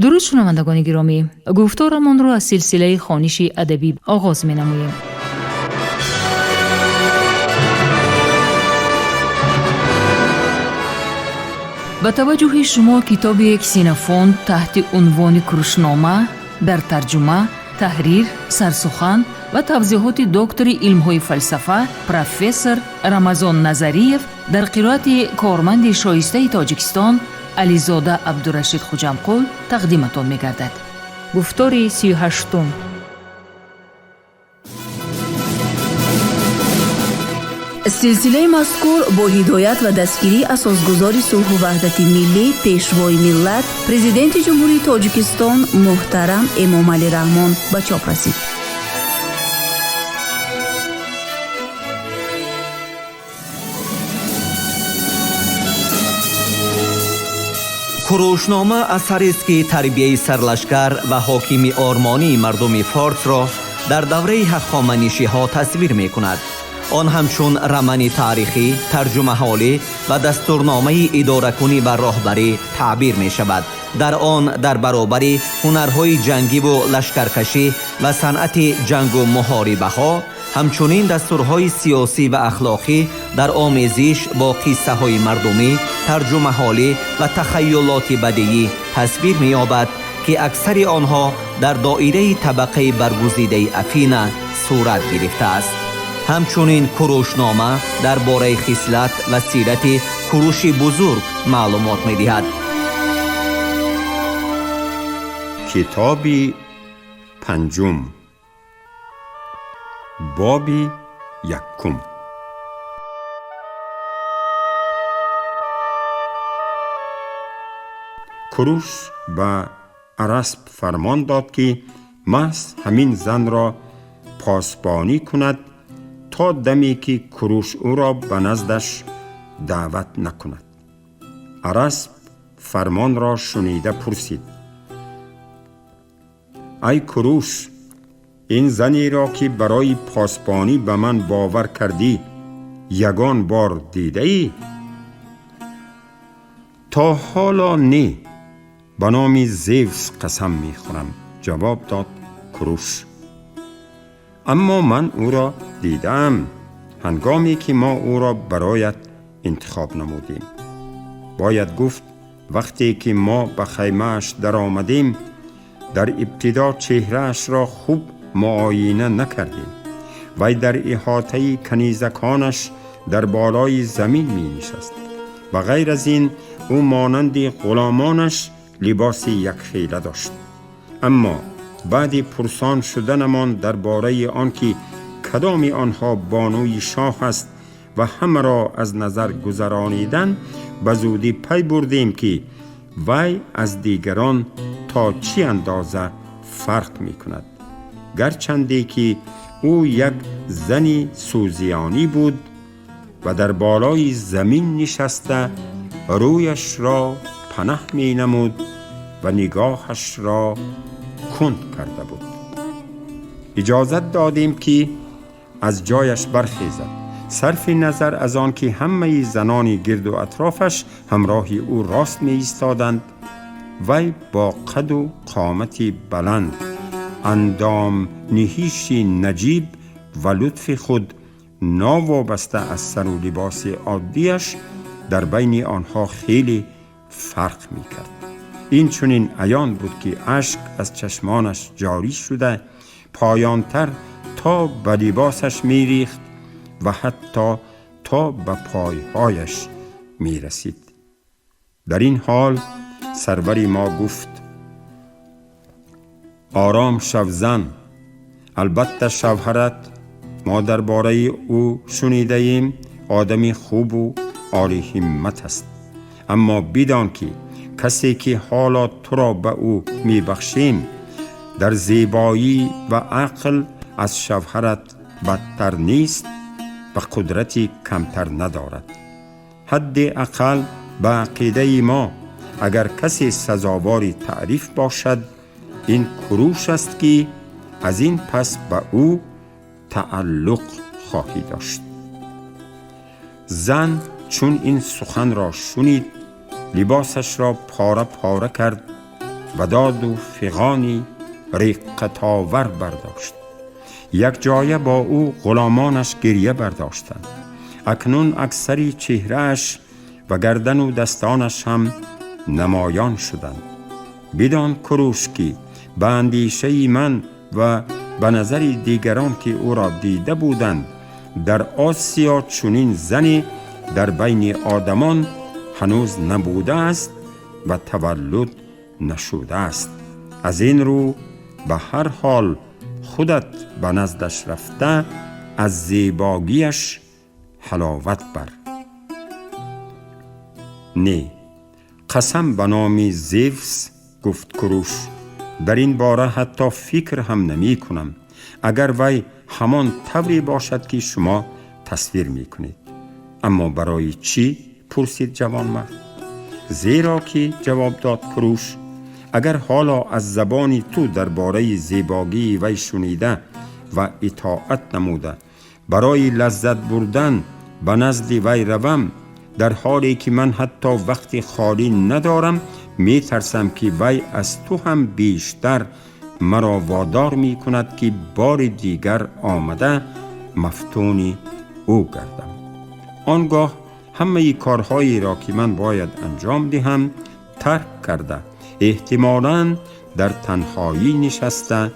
Дуруд, шунавандагони гиромӣ! Гуфторамонро аз силсилаи хониши адабӣ оғоз менамоем. Ба таваҷҷӯҳи шумо китоби Ксенофонт таҳти унвони Курушнома дар тарҷума, таҳрир, сарсухан ва тавзеҳоти доктори илмҳои фалсафа, профессор Рамазон Назариев дар қироати корманди шоистаи Тоҷикистон Ализода Абдурашид Хуҷамқул тақдиматон мегардад. Гуфтори 38-ум. Силсилаи мазкур бо ҳидоят ва дастгирии асосгузори сулҳу ваҳдати миллӣ, пешвои миллат, Президенти Ҷумҳурии Тоҷикистон муҳтарам Эмомалӣ Раҳмон ба чоп расид. Курушнома асарест, ки тарбияи сарлашкар ва ҳокими ормонии мардуми форсро дар давраи ҳахоманишиҳо тасвир мекунад. Он ҳамчун рамани таърихӣ, тарҷумаҳолӣ ва дастурномаи идоракунӣ ва роҳбарӣ таъбир мешавад. Дар он дар баробари ҳунарҳои ҷангиву лашкаркашӣ ва санъати ҷангу муҳорибаҳо, ҳамчунин дастурҳои сиёсӣ ва ахлоқӣ дар омезиш бо қиссаҳои мардумӣ, тарҷумаҳолӣ ва тахайюлоти бадиӣ тасвир меёбад, ки аксари онҳо дар доираи табақаи баргузидаи Афина сурат гирифтааст. Ҳамчунин Курушнома дар бораи хислат ва сирати Куруши Бузург маълумот медиҳад. Китоби панҷум, боби якум. Куруш ба Арасп фармон дод, ки маҳз ҳамин занро посбонӣ кунад то даме ки Куруш ӯро ба наздаш даъват накунад. Арасп фармонро шунида пурсид: ай Куруш, ин занеро ки барои посбонӣ ба ман бовар кардӣ, ягон бор дидаӣ? То ҳоло не, ба номи Зевс қасам мехӯрам, ҷавоб дод Куруш. Аммо ман ӯро дидаам, ҳангоме ки мо ӯро бароят интихоб намудем. Бояд гуфт, вақте ки мо ба хаймааш даромадем, дар ибтидо чеҳраашро хуб муоина накардем. Вай дар иҳотаи канизаконаш дар болои замин менишаст ва ғайр аз ин ӯ монанди ғуломонаш либоси якхела дошт. Аммо баъди пурсон шуданамон дар бораи он ки кадоми онҳо бонуи шоҳ аст ва ҳамаро аз назар гузаронидан, ба зудӣ пай бурдем, ки вай аз дигарон то чӣ андоза фарқ мекунад. Гарчанде ки ӯ як зани сӯзиёнӣ буд ва дар болои замин нишаста рӯяшро панаҳ менамуд ва нигоҳашро кунд карда буд. Иҷозат додем, ки аз ҷояш бархезад, сарфи назар аз он ки ҳамаи занони гирду атрофаш ҳамроҳи ӯ рост меистоданд. Вай бо қаду қомати баланд, андом ниҳиши наҷиб ва лутфи худ, новобаста аз сару либоси оддиаш, дар байни онҳо хеле фарқ мекард. Инчунин аён буд, ки ашк аз чашмонаш ҷорӣ шуда, поёнтар то ба либосаш мерихт ва ҳатто то ба пойҳояш мерасид. Дар ин ҳол сарвари мо гуфт: ором шав, зан, албатта шавҳарат, мо дар бораи ӯ шунидаем, одами хубу олиҳиммат аст. Аммо бидон, ки касе ки ҳоло туро ба ӯ мебахшем, дар зебоӣ ва ақл аз шавҳарат бадтар нест ва қудрати камтар надорад. Ҳадди ақал ба ақидаи мо, агар касе сазовори таъриф бошад, ин Куруш аст, ки аз ин пас ба ӯ тааллуқ хоҳӣ дошт. Зан чун ин суханро шунид, либосашро пора пора кард. و داد و فغانی رقت‌آور برداشت. یک جایه با او غلامانش گریه برداشتند. اکنون اکثری چهرهش و گردن و دستانش هم نمایان شدند. بدان کوروش که به اندیشه من و به نظر دیگران که او را دیده بودند در آسیا چنین زنی در بین آدمان هنوز نبوده است و تولد نشده است. از این رو به هر حال خودت به نزدش رفته از زیباگیش حلاوت بر. نه، قسم به نام زیوس، گفت کوروش، در این باره حتی فکر هم نمی کنم، اگر وی همان طوری باشد که شما تصویر می کنید. اما برای چی؟ پرسید جوانمرد. زیرا که، جواب داد کوروش، اگر حالا از زبان تو درباره زیباگی وی شنیده و اطاعت نموده برای لذت بردن به نزد وی روم، در حالی که من حتی وقت خالی ندارم، می ترسم که وی از تو هم بیشتر مرا وادار می کند که بار دیگر آمده مفتون او گردم. آنگاه همه کارهایی را که من باید انجام دهم ترک کرده، احتمالاً در تنهایی نشسته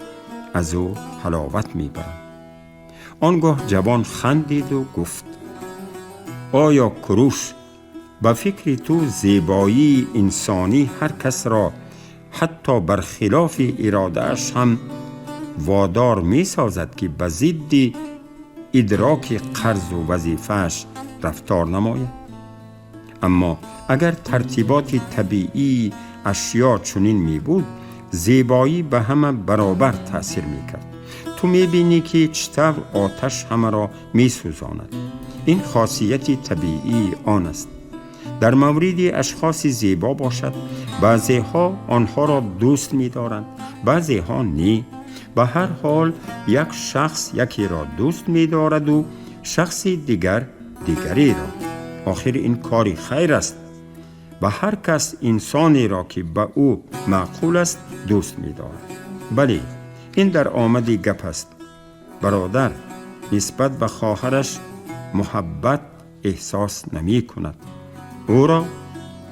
از او حلاوت می برم. آنگاه جوان خندید و گفت: آیا کوروش، به فکر تو زیبایی انسانی هر کس را حتی برخلاف اراده‌اش هم وادار می سازد که به ضد ادراک قرض و وظیفه‌اش رفتار نماید؟ اما اگر ترتیبات طبیعی اشیا چنین می بود، زیبایی به همه برابر تأثیر می کرد. تو می بینی که چطور آتش همه را می سوزاند. این خاصیت طبیعی آن است. در مورد اشخاص زیبا باشد، بعضی ها آنها را دوست می دارند، بعضی ها نی. به هر حال یک شخص یکی را دوست می دارد و شخص دیگر دیگری را. آخر این کاری خیر است. و هر کس انسانی را که به او معقول است دوست می دارد. بله، این در آمد گپ است. برادر نسبت به خواهرش محبت احساس نمی کند، او را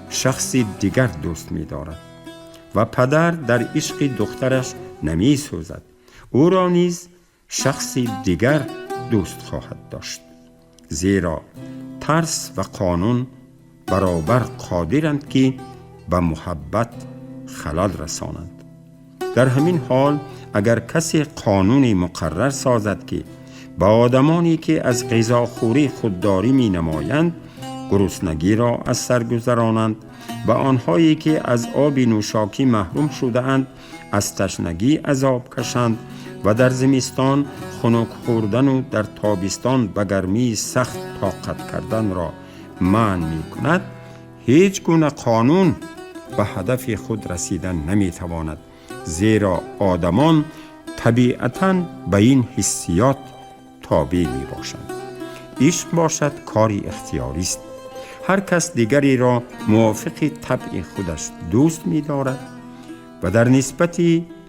شخص دیگر دوست می دارد. و پدر در عشق دخترش نمی سوزد، او را نیز شخص دیگر دوست خواهد داشت. زیرا ترس و قانون برابر قادرند که به محبت خلل رسانند. در همین حال اگر کسی قانونی مقرر سازد که با آدمانی که از غذاخوری خودداری می نمایند گرسنگی را از سر گذرانند و آنهایی که از آب نوشاکی محروم شده اند از تشنگی عذاب کشند و در زمستان خنک خوردن و در تابستان به گرمی سخت طاقت کردن را منع می کند، هیچ گونه قانون به هدف خود رسیدن نمی تواند، زیرا آدمان طبیعتاً به این حسیات تابع می باشند. عشق باشد کاری اختیاری است. هر کس دیگری را موافق طبع خودش دوست می دارد و در نسبت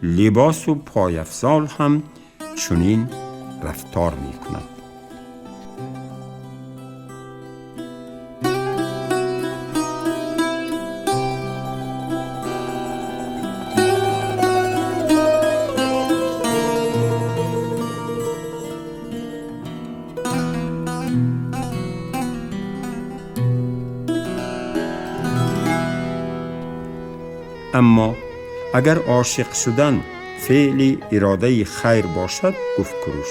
لباس و پایفزال هم چنین رفتار می کند. اما اگر عاشق شدن فعل اراده خیر باشد، گفت کوروش،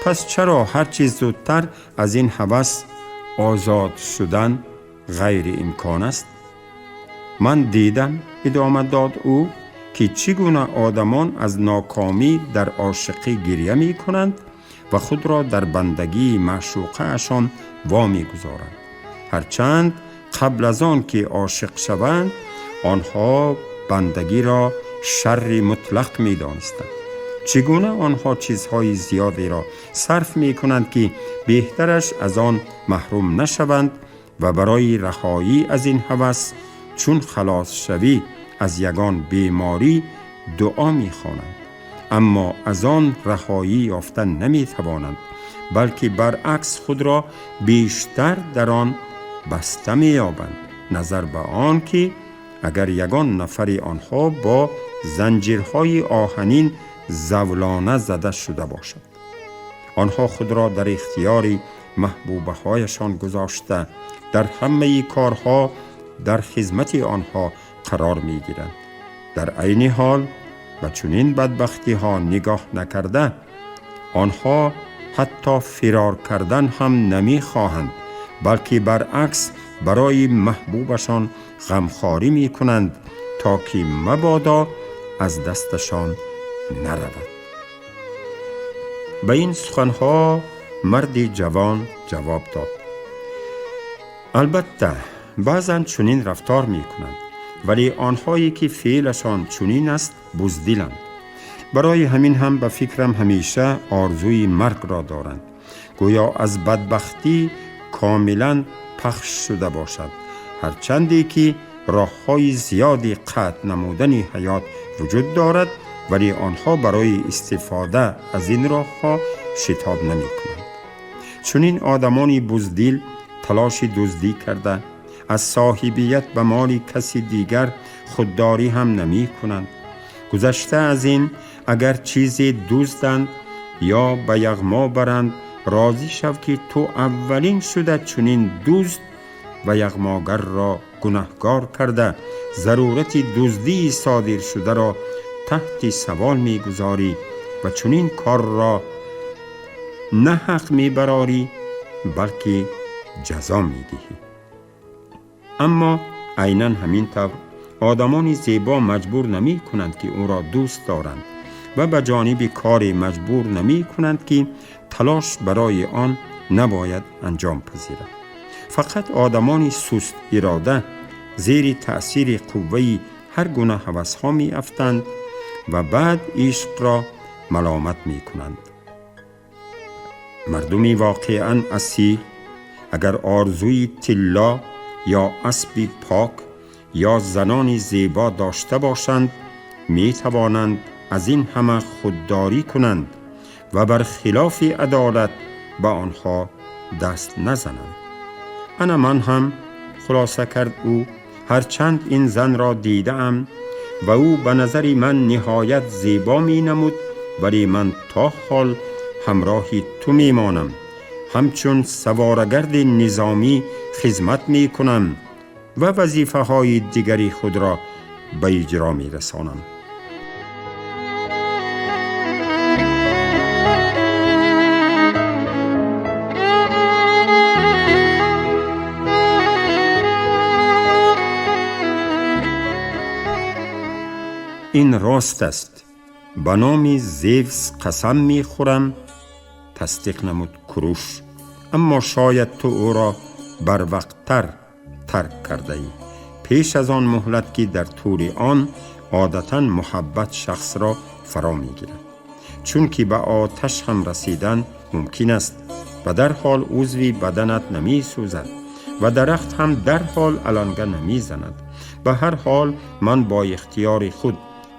پس چرا هر چیز زودتر از این هوس آزاد شدن غیر امکان است؟ من دیدم، ادامه داد او، که چگونه آدمان از ناکامی در عاشقی گریه می کنند و خود را در بندگی معشوقه اشان وامی گذارند. هرچند قبل از آن که عاشق شوند آنها بندگی را شر مطلق می دانستند. چگونه آنها چیزهای زیادی را صرف می کنند که بهترش از آن محروم نشوند و برای رهایی از این هوس چون خلاص شوی аз ягон беморӣ дуо мехонанд, аммо аз он раҳоӣ ёфта наметавонанд, балки баръакс худро бештар дар он баста меёбанд, назар ба он ки агар ягон нафари онҳо бо занҷирҳои оҳанин завлона зада шуда бошад. Онҳо худро дар ихтиёри маҳбубаҳояшон гузошта, дар ҳамаи корҳо дар хизмати онҳо қарор мегиранд. Дар айни ҳол ба чунин бадбахтиҳо нигоҳ накарда, онҳо ҳатто фирор кардан ҳам намехоҳанд, балки баръакс барои маҳбубашон ғамхорӣ мекунанд, то ки мабодо аз дасташон наравад. Ба ин суханҳо марди ҷавон ҷавоб дод: албатта, баъзан чунин рафтор мекунанд, вале онҳое ки феълашон чунин аст буздиланд. Барои ҳамин ҳам ба фикрам ҳамеша орзуи маргро доранд, гӯё аз бадбахтӣ комилан пахш шуда бошад, ҳарчанде ки роҳҳои зиёди қатъ намудани ҳаёт вуҷуд дорад, вале онҳо барои истифода аз ин роҳҳо шитоб намекунанд. Чунин одамони буздил талоши дуздӣ карда, аз соҳибият ба моли каси дигар худдорӣ ҳам намекунанд. Гузашта аз ин, агар чизе дузданд ё ба яғмо баранд, розӣ шав ки ту аввалин шуда чунин дузд ва яғмогарро гунаҳгор карда, зарурати дуздии содир шударо таҳти савол мегузорӣ ва чунин корро на ҳақ мебарорӣ, балки ҷазо медиҳӣ. Аммо айнан ҳамин тавр одамони зебо маҷбур намекунанд, ки ӯро дӯст доранд ва ба ҷониби коре маҷбур намекунанд, ки талош барои он набояд анҷом пазирад. Фақат одамони суст ирода зери таъсири қувваи ҳар гуна ҳавасҳо меафтанд ва баъд ишқро маломат мекунанд. Мардуми воқеан асил агар орзуи тилло ё аспи пок ё занони зебо дошта бошанд, метавонанд аз ин ҳама худдорӣ кунанд ва бар хилофи адолат ба онҳо даст назананд. Ана ман ҳам, хулоса кард ӯ, ҳарчанд ин занро дидаам ва ӯ ба назари ман ниҳоят зебо менамуд, вале ман то ҳол ҳамроҳи ту мемонам, ҳамчун саворагарди низомӣ хизмат мекунам ва вазифаҳои дигари худро ба иҷро мерасонам. Ин рост аст, ба номи Зевс қасам мехӯрам, тасдиқ намуд Куруш, аммо шояд ту ӯро барвақттар тарк кардаӣ, пеш аз он муҳлат ки дар тӯли он одатан муҳаббат шахсро фаро мегирад, чунки ба оташ ҳам расидан мумкин аст ва дарҳол узви баданат намесӯзад ва дарахт ҳам дарҳол аланга намезанад. Ба ҳар ҳол ман бо ихтиёри худ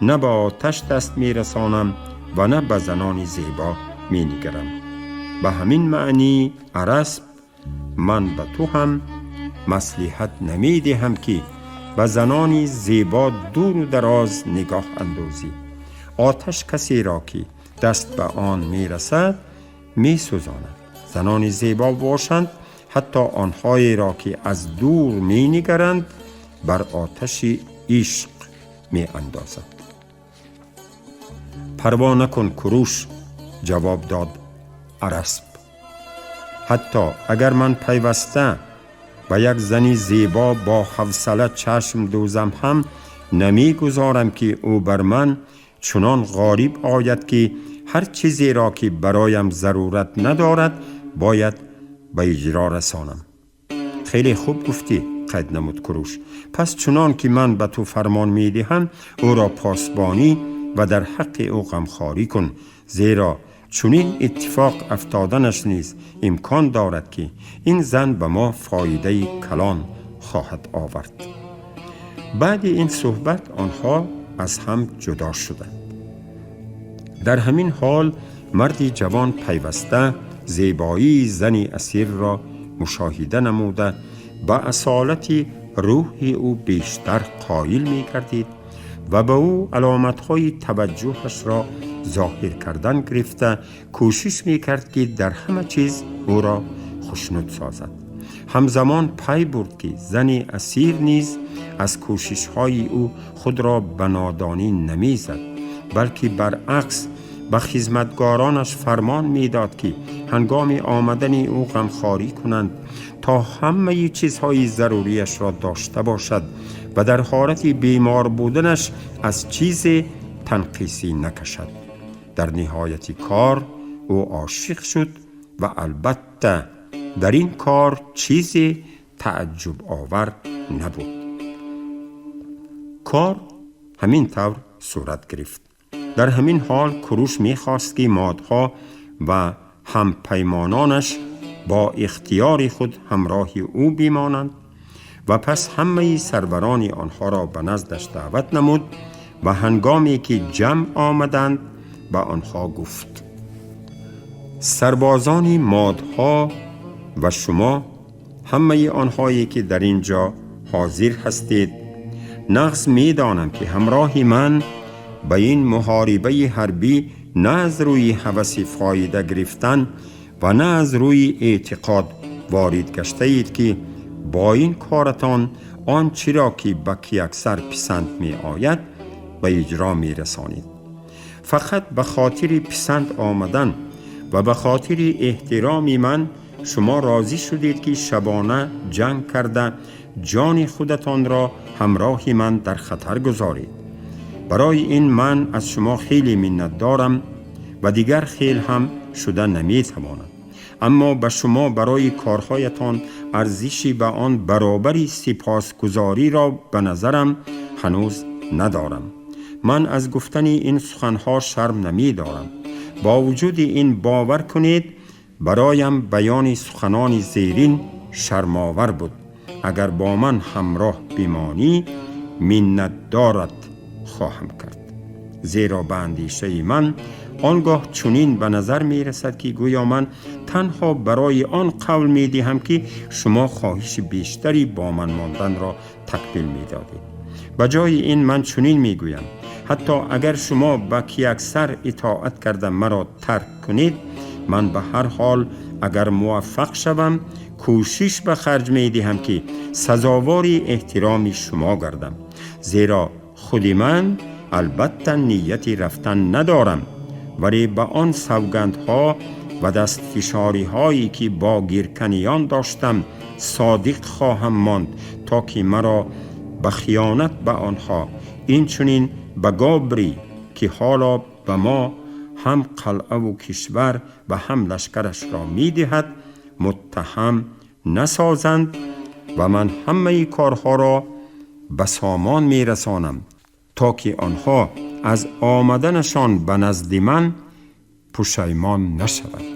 на ба оташ даст мерасонам ва на ба занони зебо менигарам. Ба ҳамин маънӣ, Арасп, ман ба ту ҳам маслиҳат намедиҳам, ки ба занони зебо дуру дароз нигоҳ андозӣ. Оташ касеро ки даст ба он мерасад месӯзонад. Занони зебо бошанд, ҳатто онҳоеро ки аз дур менигаранд, бар оташи ишқ меандозад. Парво накун, Куруш, ҷавоб дод Арасп. Ҳатто агар ман пайваста ба як зани зебо бо ҳавсала чашм дӯзам ҳам намегузорам, ки ӯ бар ман чунон ғолиб ояд, ки ҳар чизеро ки бароям зарурат надорад бояд ба иҷро расонам. Хеле хуб гуфтӣ, қайд намуд Куруш. Пас чунон ки ман ба ту фармон медиҳам, ӯро посбонӣ ва дар ҳаққи ӯ ғамхорӣ кун, зеро чунин иттифоқ афтоданаш низ имкон дорад, ки ин зан ба мо фоидаи калон хоҳад овард. Баъди ин суҳбат онҳо аз ҳам ҷудо шуданд. Дар ҳамин ҳол марди ҷавон пайваста зебоии зани асирро мушоҳида намуда, ба асолати рӯҳи ӯ бештар қоил мегардид ва ба ӯ аломатҳои таваҷҷӯҳашро зоҳир кардан гирифта, кӯшиш мекард, ки дар ҳама чиз ӯро хушнуд созад. Ҳамзамон пай бурд, ки зани асир низ аз кӯшишҳои ӯ худро ба нодонӣ намезад, балки баръакс ба хизматгоронаш фармон медод, ки ҳангоми омадани ӯ ғамхорӣ кунанд, то ҳамаи чизҳои заруриашро дошта бошад ва дар ҳолати бемор буданаш аз чизе танқисӣ накашад. Дар ниҳояти кор ӯ ошиқ шуд ва албатта дар ин кор чизе тааҷҷубовар набуд. Кор ҳамин тавр сурат гирифт. Дар ҳамин ҳол Куруш мехост, ки модҳо ва ҳампаймононаш бо ихтиёри худ ҳамроҳи ӯ бимонанд ва пас ҳамаи сарварони онҳоро ба наздаш даъват намуд ва ҳангоме ки ҷамъ омаданд, ба онҳо гуфт: сарбозони модҳо ва шумо, ҳамаи онҳое ки дар ин ҷо ҳозир ҳастед, нағз медонам, ки ҳамроҳи ман ба ин муҳорибаи ҳарбӣ на аз рӯи ҳаваси фоида гирифтан ва на аз рӯи эътиқод ворид гаштаед, ки бо ин коратон он чиро ки ба Кияксар писанд меояд, ба иҷро мерасонед. Фақат ба хотири писанд омадан ва ба хотири эҳтироми ман шумо розӣ шудед, ки шабона ҷанг карда, ҷони худатонро ҳамроҳи ман дар хатар гузоред. Барои ин ман аз шумо хеле миннатдорам ва дигар хел ҳам шуда наметавонад. Аммо ба шумо барои корҳоятон арзиши ба он баробари сипосгузориро ба назарам ҳанӯз надорам. Ман аз гуфтани ин суханҳо шарм намедорам. Бо вуҷуди ин, бовар кунед, бароям баёни суханони зерин шармовар буд. Агар бо ман ҳамроҳ бимонӣ, миннатдорат хоҳам кард, зеро ба андешаи ман он гоҳ чунин ба назар мерасад, ки гӯё ман танҳо барои он қавл медиҳам, ки шумо хоҳиши бештари бо ман монданро такмил медодед. Ба ҷои ин ман чунин мегӯям: ҳатто агар шумо ба Кияксар итоат карда маро тарк кунед, ман ба ҳар ҳол, агар муваффақ шавам, кӯшиш ба харҷ медиҳам, ки сазовори эҳтироми шумо гардам, зеро худи ман албатта нияти рафтан надорам, вале ба он савгандҳо ва дастфишориҳое ки бо гирканиён доштам, содиқ хоҳам монд, то ки маро ба хиёнат ба онҳо, инчунин ба Гобрӣ, ки ҳоло ба мо ҳам қалъаву кишвар ва ҳам лашкарашро медиҳад, муттаҳам насозанд ва ман ҳамаи корҳоро ба сомон мерасонам, то ки онҳо аз омаданашон ба назди ман пушаймон нашаванд.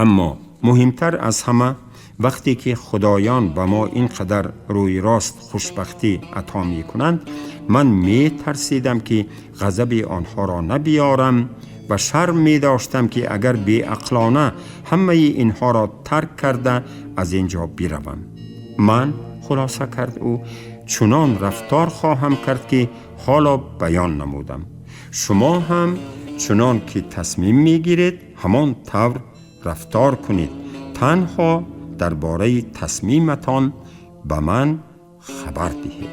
Аммо муҳимтар аз ҳама, вақте ки худоён ба мо ин қадар рӯи рост хушбахтӣ ато мекунанд, ман метарсидам, ки ғазаби онҳоро набиёрам ва шарм медоштам, ки агар беақлона ҳамаи инҳоро тарк карда, аз ин ҷо биравам. Ман, хулоса кард ӯ, чунон рафтор хоҳам кард, ки ҳоло баён намудам. Шумо ҳам чунон ки тасмим мегиред, ҳамон тавр рафтор кунед. Танҳо дар бораи тасмиматон ба ман хабар диҳед.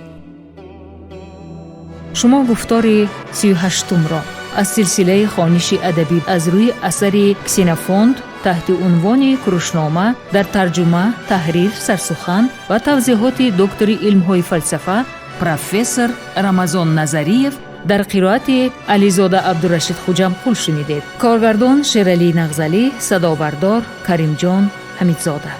Шумо гуфтори 38-умро аз силсилаи хониши адабӣ аз рӯи асари Ксенофонт таҳти унвони Курушнома дар тарҷума, таҳрир, сарсухан ва тавзеҳоти доктори илмҳои фалсафа, профессор Рамазон Назариев дар қироати Ализода Абдурашид Хуҷамқул шунидед. Коргардон Шералӣ Нағзалӣ, садобардор Каримҷон Ҳамидзода.